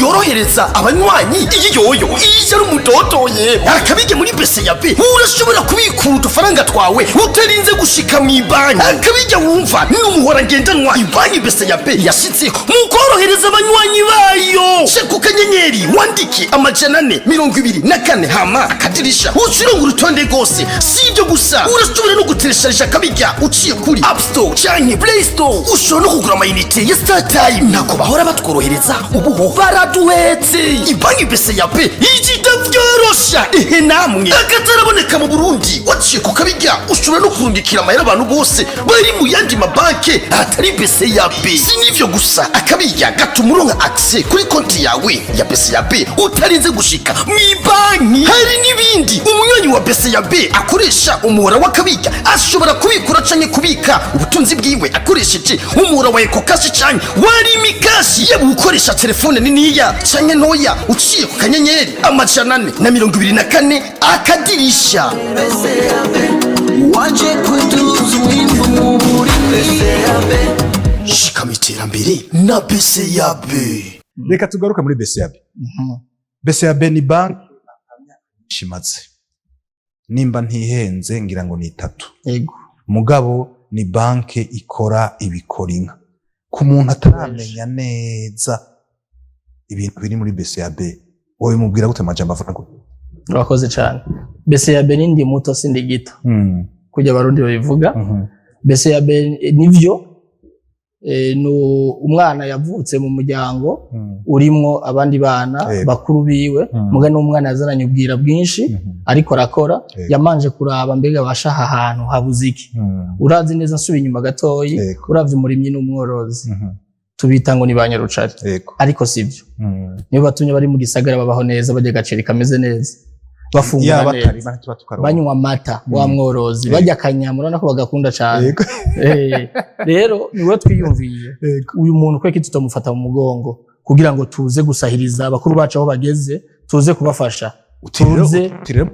Yorohereza abanywanyi. Iyi yoyo ije ari umudodo. Ye akabijya muri BCAB, urashobora kubikura udufaranga twawe utarinze gushika mu ibanki. Akabijya wumva ni umuhora ngendanwa ibanki BCAB yashyizeho mu korohereza abanywanyi bayo. Shaka ku kanyenyeri, wandike 424, hama akadirisha, ucuronga urutonde rwose. Si ibyo gusa, urashobora no guteresharisha akabijya uciye kuri App Store canke Play Store. Ushobora no kugura amayinite ya StarTime. Ntako bahora batworohereza, ubu ho baraduhetse. Ibanki BCAB ijita vyorosha. Ehe namwe, akataraboneka mu Burundi, waciye ku kabijya ushobora no kurungikira amahera abantu bose bari mu yandi mabanki atari BCAB. Si n'ivyo gusa, akabijya gatuma uronka accès kuri konti yawe ya BCAB utarinze gushika mw'ibanki. Hari n'ibindi: umunywanyi wa BCAB akoresha umuhora w'akabijya ashobora kubikura canke kubika ubutunzi bwiwe akoresheje umuhora wa Ecocash canke wa Lumicash, yaba ukoresha telefone niniya canke ntoya, uciye ku kanyenyeri 424 akadirisha. Waje kuduza umwimbu mu burimyi. Shikama iterambere na BCAB. Reka tugaruke muri BCAB. BCAB ni banki ishimatse, nimba ntihenze ngira ngo ni itatu. Yego. Mugabo ni banki ikora ibikora inka. Ku muntu ataramenya neza ibintu biri muri BCAB, wowe mubwira gute amajambo avuga ngo? Urakoze cyane. BCAB ni ndi muto sindi gito, kujya Abarundi babivuga. BCAB nivyo, ni umwana yavutse mu muryango urimwo abandi bana bakuru biwe, muga n'umwana yazananye ubwira bwinshi, ariko arakora. Yamanje kuraba mbega basha aha hantu habuze iki. Urazi neza, nsubiye inyuma gatoyi, uravye umurimyi n'umworozi, tubita ngo ni ba nyarucari, ariko sivyo. Nibo batumye bari mu gisagara babaho neza, barya agaceri kameze neza, bafungura Yaba neza, atarima ntituba tukaronka. Banywa amata wa mworozi, barya akanyama, urabona ko bagakunda cane. Rero niwe twiyumviye uyu muntu kweki tutamufata mu mugongo kugira ngo tuze gusahiriza abakuru bacu aho bageze, tuze kubafasha. Uti rero Tuze. Uti rero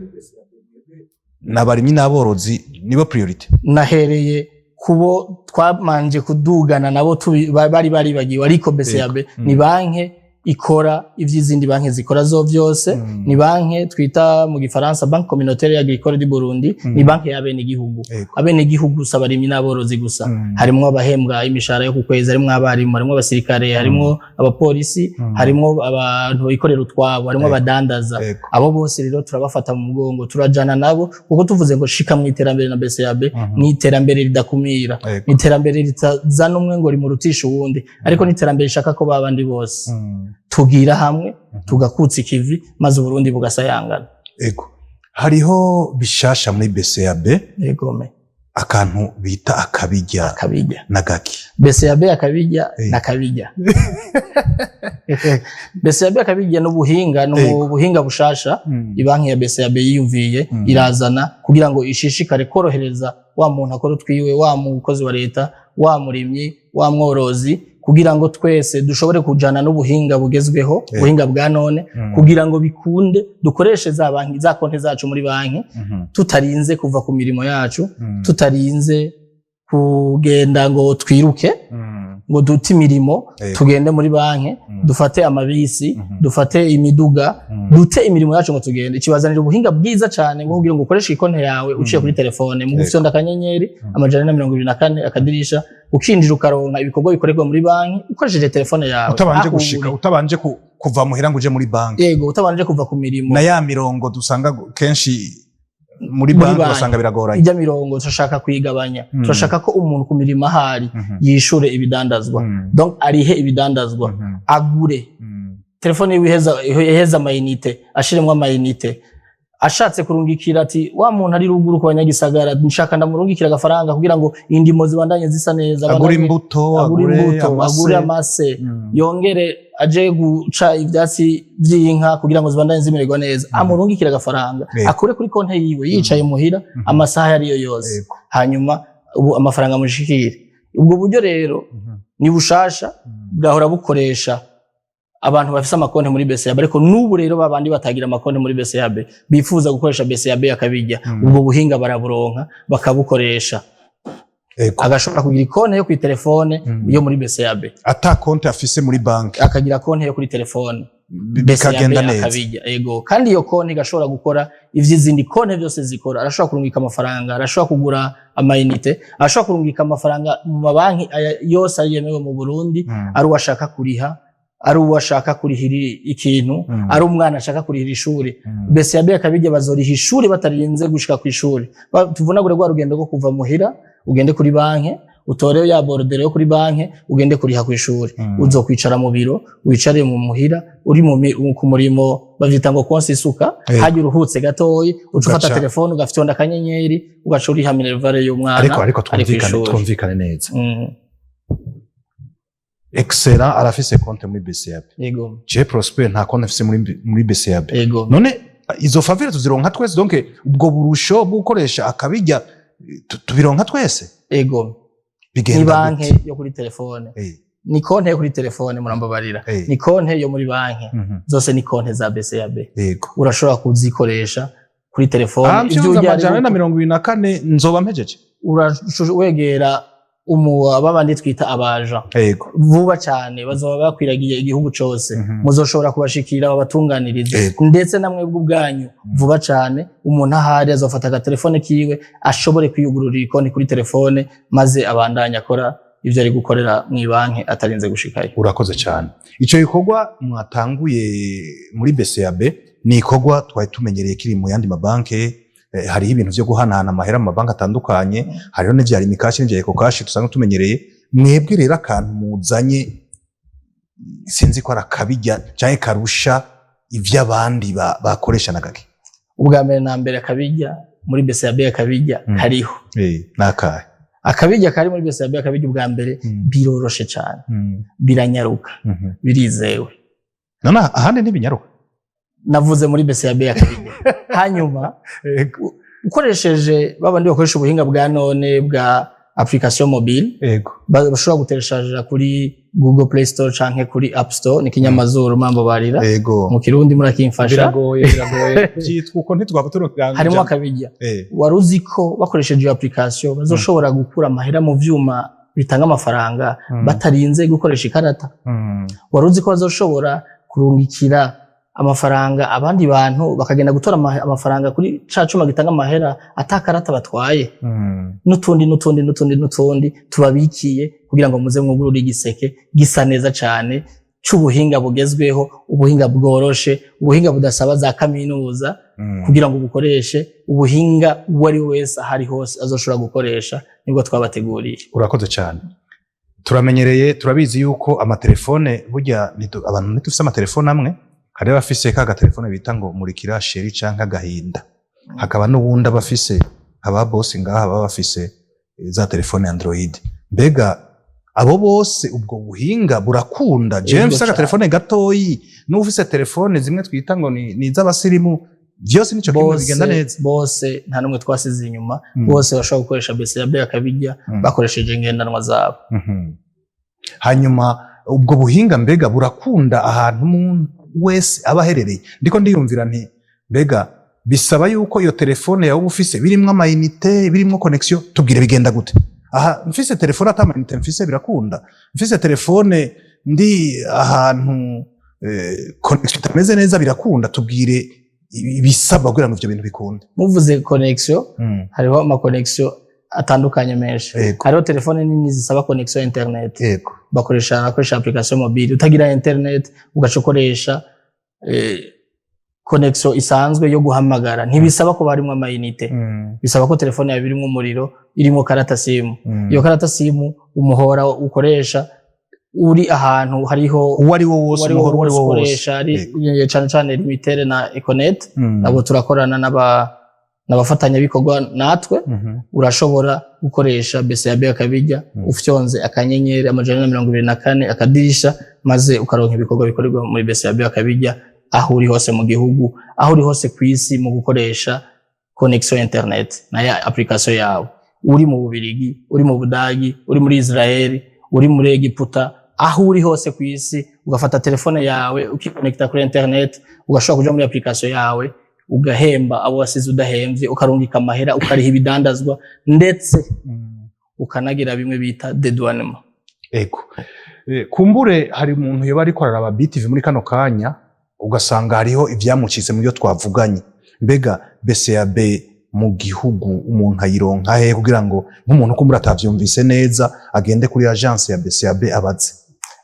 n'abarimyi n'aborozi nibo priorité. Nahereye kubo twamanje kudugana nabo, bari baribagiwe, ariko BCAB ni banke ikora ivy'izindi banki zikora zo vyose. Ni banke twita mu Gifaransa Banque Communautaire Agricole du Burundi. Ni banke y'abenegihugu. Abenegihugu gusa, abarimyi n'aborozi gusa. Harimwo abahembwa imishahara yo ku kwezi, harimwo abarimu, harimwo abasirikare, harimwo abapolisi, harimwo abantu bikorera utwabo, harimwo abadandaza. Abo bose rero turabafata mu mugongo, turajana nabo, kuko tuvuze ngo shika mu iterambere na BCAB, ni iterambere ridakumira, ni iterambere ritazana umwe ngo rimurutishe uwundi, ariko ni iterambere rishaka ko babandi bose tugira hamwe, tugakutsa ikivi, maze Uburundi bugasayangana. Ego. Hariho bishasha muri BCAB. Yegome. Akantu bita akabijya. Akabijya. Nagaki? BCAB akabijya nakabijya. BCAB akabijya n'ubuhinga, ni ubuhinga bushasha ibanki ya BCAB yiyumviye, irazana kugira ngo ishishikare korohereza wa muntu akora utwiwe, wa mukozi wa leta, wa murimyi, wa mworozi, kugira ngo twese dushobore kujana n'ubuhinga bugezweho, ubuhinga bwa none, kugira ngo bikunde dukoreshe za banki, za konti zacu muri banki, tutarinze kuva ku mirimo yacu, tutarinze kugenda ngo twiruke, ngo dute imirimo, tugende muri banki, dufate amabisi, dufate imiduga, dute imirimo yacu ngo tugende. Ikibazanira ubuhinga bwiza cyane bwo kugira ngo ukoreshe ikonti yawe uciye kuri telefone, mu gufyonda akanyenyeri 424 akadirisha, ukinjira ukaronka ibikorwa bikorerwa muri banki ukoresheje telefone yawe utabanje aho gushika uri. Utabanje kuva muhira ngo uje muri banki. Yego, utabanje kuva ku mirimo. Na ya mirongo dusanga kenshi muri Muri banki, banki. ugasanga biragoranye. Ijya mirongo turashaka kuyigabanya. Turashaka ko umuntu ku mirimo ahari yishure ibidandazwa, donc arihe ibidandazwa, agure, telefone yiwe iheza amayinite, ashiremwo amayinite, ashatse kurungikira ati wa muntu ari ruguru ku banyagisagara, nshaka ndamurungikira agafaranga kugira ngo indimo zibandanye zisa neza, agure imbuto, agure agure imbuto, amase. Agure amase, yongere aje guca ivyatsi vy'inka kugira ngo zibandanye zimererwa neza, amurungikire agafaranga, akure kuri konte yiwe yicaye muhira, amasaha ariyo yose. Hanyuma ubu amafaranga amushikire. Ubwo buryo rero ni bushasha, bwahora bukoresha abantu bafise amakonti muri BCAB, ariko n'ubu rero babandi batagira amakonti muri BCAB bifuza gukoresha BCAB akabijya, ubwo buhinga baraburonka bakabukoresha. Agashobora kugira ikonte yo kuri telefone yo muri BCAB. Ata konti afise muri banki. Akagira konte yo kuri telefone. Bikagenda BCAB neza. Akabijya, ego. Kandi iyo konti igashobora gukora ivy'izindi konti byose zikora. Arashobora kurungika amafaranga, arashobora kugura amayinite, arashobora kurungika amafaranga mu mabanki aya yose ari yemewe mu Burundi. Ari uwashaka kuriha, ari uwashaka kurihira ikintu, ari umwana ashaka kurihira ishuri, BCAB akabijya bazoriha ishuri batarinze gushika ku ishuri. Tuvunagure rwa rugendo rwo kuva muhira ugende kuri banki, utore ya bordereau yo kuri banki, ugende kuriha ku ishuri. Uzokwicara mu biro, wicare mu muhira, uri ku murimo, bavyita ngo konsa isuka. Hajya uruhutse gatoyi, uca ufata telefone, ugafyonda akanyenyeri, ugaca uriha minerval y'umwana Ariko ari twumvikane, kw'ishuri. twumvikane neza. Excellent arafise konti muri BCAB. Yego. Je Prosper nta konti mfise muri BCAB. None izo faveurs tuzironka twese? Donc ubwo burusho bwo gukoresha akabijya tubironka twese? Ego. Ni Bigenda banki gute? yo kuri telefone. Ni konte yo kuri telefone, murambabarira. Ni konte yo muri banki. Zose ni konte za BCAB. Urashobora kuzikoresha kuri telefone. Ah, Ivyo mfyonze urya 424 nzoba mpejeje. Wegera babandi twita abaja. Vuba cyane bazoba bakwiragiye igihugu cose. Muzoshobora kubashikira, babatunganirize. Ndetse namwe ubwanyu vuba cyane, umuntu ahari azofata agatelefone kiwe, ashobore kwiyugururira ikonti kuri telefone, maze abandanye akora ivyo ari gukorera mu banki atarinze gushikayo. Urakoze cyane. Ico gikorwa mwatanguye muri BCAB ni ikorwa twari tumenyereye kiri mu yandi mabanki. Hariho ibintu vyo guhanahana amahera mu mabanki atandukanye, hariho n'ivya Lumicash n'ivya Ecocash dusanzwe tumenyereye. Mwebwe rero akantu muzanye, sinzi ko ari akabijya canke karusha ivy'abandi bakoresha na gake? Ubwa mbere na mbere, akabijya muri BCAB akabijya kariho. Nakahe? Akabijya kari muri BCAB akabijya, ubwa mbere, biroroshe cyane, biranyaruka, birizewe. None ahandi ntibinyaruka? Navuze muri BCAB akabijya. Hanyuma ukoresheje babandi bakoresha ubuhinga bwa none bwa application mobile, bashobora gutereshaja kuri Google Play Store canke kuri App Store, ni kinyamazuru, mambo barira. Mu Kirundi murakimfasha. Biragoye, biragoye, byitwa uko ntitwaba turokanga. Harimo akabijya. Wari uzi ko bakoresheje iyo application bazoshobora gukura amahera mu vyuma bitanga amafaranga batarinze gukoresha ikarata? Wari uzi ko bazoshobora kurungikira amafaranga abandi bantu, bakagenda gutora amafaranga kuri ca cuma gitanga amahera ata karata batwaye? N'utundi n'utundi n'utundi n'utundi tubabikiye kugira ngo muze mwugurure igiseke gisa neza cane, c'ubuhinga bugezweho, ubuhinga bworoshe, ubuhinga budasaba za kaminuza kugira ngo bukoreshe, ubuhinga uwo ari we wese ahari hose azoshobora gukoresha. Nibwo twabateguriye. Urakoze cyane. Turamenyereye, turabizi yuko amatelefone burya abantu ntidufise amatelefone amwe. Hari abafise ka gatelefone bita ngo murikira chéri canke agahinda, hakaba n'uwundi aba afise, aba boss ngaha baba bafise za telefone Android. Mbega abo bose ubwo buhinga burakunda? Jewe mfise agatelefone gatoyi n'ufise telefone zimwe twita ngo ni iz'abasirimu, vyose nico kimwe, bigenda neza? Bose, nta n'umwe twasize inyuma. Bose bashobora gukoresha BCAB akabijya bakoresheje ngendanwa zabo. Hanyuma ubwo buhinga mbega burakunda ahantu umuntu wese aba aherereye? Ndiko ndiyumvira nti mbega bisaba yuko iyo telefone yawe uba ufise birimwo amayinite, birimwo connexion? Tubwire, bigenda gute? Aha mfise telefone ata amayinite mfise, birakunda? Mfise telefone ndi ahantu connexion itameze neza, birakunda? Tubwire ibisabwa kugira ngo ivyo bintu bikunde. Muvuze connexion, hariho ama connexion atandukanye menshi. Hariho telefone nini zisaba connexion internet. Bakoresha application mobile. Utagira internet, ugaca ukoresha connexion isanzwe yo guhamagara. Ntibisaba ko barimwo amayinite, bisaba ko telefone yawe irimwo umuriro, irimo karata simu. Iyo karata simu, umuhora ukoresha uri ahantu hariho Uwo ari wo wose, uwo ari wo umuhoro uwo ari wose wo wose. ukoresha, ari cane cane Lumitel na Econet. Nabo turakorana n'abafatanyabikorwa natwe. Urashobora gukoresha BCAB akabijya ufyonze *424#, maze ukaronka ibikorwa bikorerwa muri BCAB akabijya aho uri hose mu gihugu, aho uri hose ku isi, mu gukoresha connexion internet na ya application yawe. Uri mu Bubirigi, uri mu Budagi, uri muri Israel, uri muri Egiputa, aho uri hose ku isi, ugafata telefone yawe ukikonekta kuri internet, ugashobora kuja muri application yawe, ugahemba abo wasize udahemvye, ukarungika amahera, ukariha ibidandazwa, ndetse ukanagira bimwe bita dédouanement. Ego. Kumbure hari umuntu yoba ariko araraba BTV muri kano kanya, ugasanga hariho ivyamucitse mu byo twavuganye. Mbega BCAB mu gihugu umuntu ayironka he, kugira ngo nk'umuntu kumbura atavyumvise neza agende kuri agence ya BCAB abaze?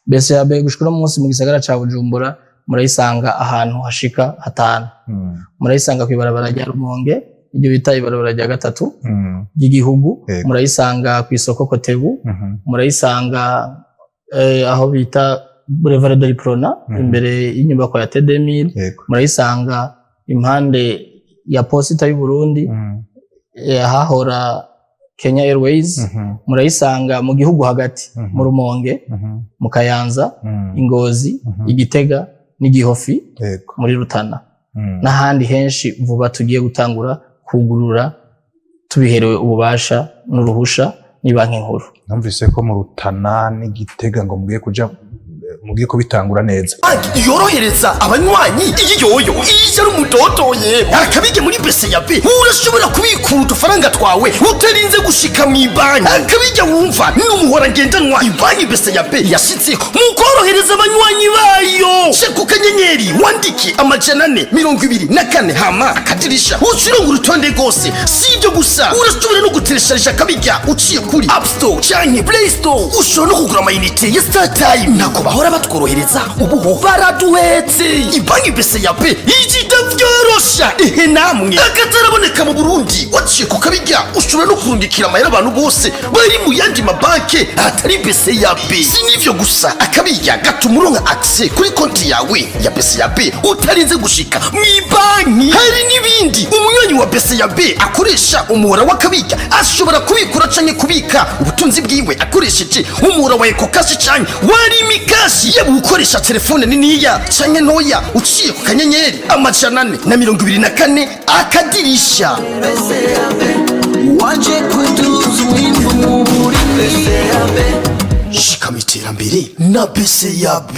BCAB gushika uno munsi mu gisagara ca Bujumbura murayisanga ahantu hashika hatanu. Murayisanga kw'ibarabara rya Rumonge, iryo bita ibarabara rya gatatu ry'igihugu. Murayisanga kw'isoko Kotebu. Murayisanga aho bita Boulevard de l'Uprona, imbere y'inyubako ya T2000. Murayisanga impande ya Posita y'u Burundi, ahahora Kenya Airways. Murayisanga mu gihugu hagati, mu Rumonge, mu Kayanza, Ingozi, Igitega n'Igihofi, muri Rutana n'ahandi henshi vuba tugiye gutangura kugurura, tubiherewe ububasha n'uruhusha ni Banki Nkuru. Numvise ko mu Rutana n'Igitega ngo mugiye kuja, mugiye kubitangura neza. Banki yorohereza abanywanyi, iyi yoyo ije ari umutotoye. Akabige muri BCAB urashobora kubikura udufaranga twawe utarinze gushika mu ibanki. Akabijya wumva n'umuhora ngendanwa ibanki BCAB yashitseho mu korohereza abanywanyi bayo. Shaka ku kanyenyeri, wandike 424 hama akadirisha, ucironga urutonde rwose. Si ibyo gusa, urashobora no guteresharisha akabijya uciye kuri App Store canke Play Store. Ushobora no kugura amayinite ya StarTime. Ntako bahora batworohereza, ubu ho baraduhetse. Ibanki BCAB ijida vyorosha ehe namwe akataraboneka mu Burundi. Waciye ku kabijya ushobora no kurungikira amahera abantu bose bari mu yandi mabanki atari BCAB. Si n'ivyo gusa, akabijya gatuma uronka accès kuri konti yawe ya BCAB utarinze gushika mw'ibanki. Hari n'ibindi: umunywanyi wa BCAB akoresha umuhora w'akabijya ashobora kubikura canke kubika ubutunzi bwiwe akoresheje umuhora wa Ecocash canke wa Lumicash, yaba ukoresha telefone niniya canke ntoya, uciye ku kanyenyeri 424 akadirisha. Waje kuduza umwimbu mu burimyi. Shikama iterambere na BCAB.